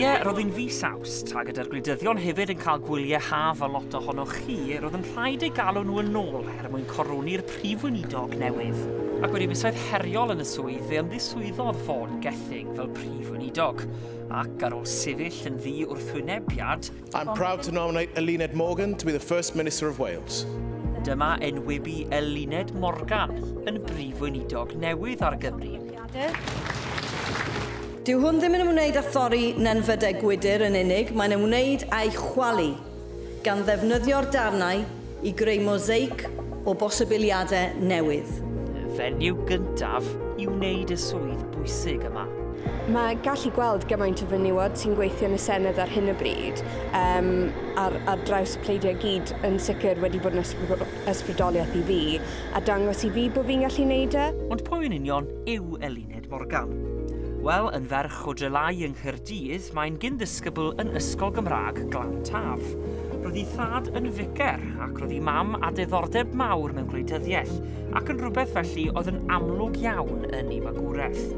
Ie, roedd hi'n fis Awst, a gyda'r gwleidyddion hefyd yn cael gwyliau haf a lot ohonoch chi, roedd yn rhaid eu galw nhw yn ôl er mwyn coroni'r prif weinidog newydd. Ac wedi misoedd heriol yn y swydd, fe ymddiswyddodd Vaughan Gething fel prif weinidog, ac ar ôl sefyll yn ddi wrthwynebiad, I'm proud to nominate Eluned Morgan to be the First Minister of Wales. Dyma enwebu Eluned Morgan yn Brif Weinidog newydd ar Gymru. Dyw hwn ddim yn ymwneud â thorri nenfydau gwydr yn unig, mae'n ymwneud â'u chwalu, gan ddefnyddio'r darnau i greu mosaic o bosibiliadau newydd. Y fenyw gyntaf i wneud y swydd bwysig yma. Mae gallu gweld gymaint o fenywod sy'n gweithio yn y Senedd ar hyn o bryd, um, ar, ar draws y pleidiau gyd, yn sicr wedi bod yn ysbrydoliaeth i fi, a dangos i fi bod fi'n gallu neud e. Ond pwy yn union yw Eluned Morgan? Wel, yn ferch o Drelai yng Nghaerdydd, mae'n gyn-ddisgybl yn Ysgol Gymraeg Glan Taf. Roedd ei thad yn ficer, ac roedd ei mam â diddordeb mawr mewn gwleidyddiaeth, ac yn rhywbeth felly oedd yn amlwg iawn yn ei magwraeth.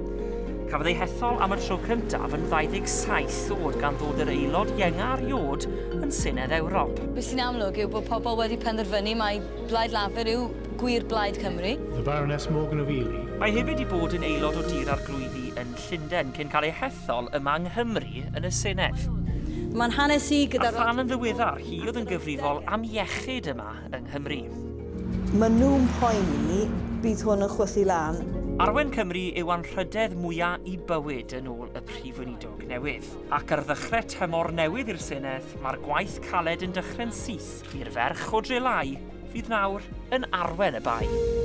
Cafodd ei hethol am y tro cyntaf yn 27 oed gan ddod yr aelod ienga erioed yn Senedd Ewrop. Be sy'n amlwg yw bod pobl wedi penderfynu mai Blaid Lafur yw gwir Blaid Cymru. The Baroness Morgan of Ely. Mae hefyd 'di bod yn aelod o Dŷ'r Arglwyddi yn Llundain cyn cael ei hethol yma yng Nghymru yn y Senedd. Mae'n hanes i gyda... A than yn ddiweddar, hi oedd yn gyfrifol am iechyd yma yng Nghymru. Maen nhw'n poeni bydd hwn yn chwythu lan. Arwen Cymru yw anrhydedd mwya' i bywyd yn ôl y Prif Weinidog newydd. Ac ar ddechrau tymor newydd i'r Senedd, mae'r gwaith caled yn dechrau'n syth i'r ferch o Drelai fydd nawr yn arwen y bai.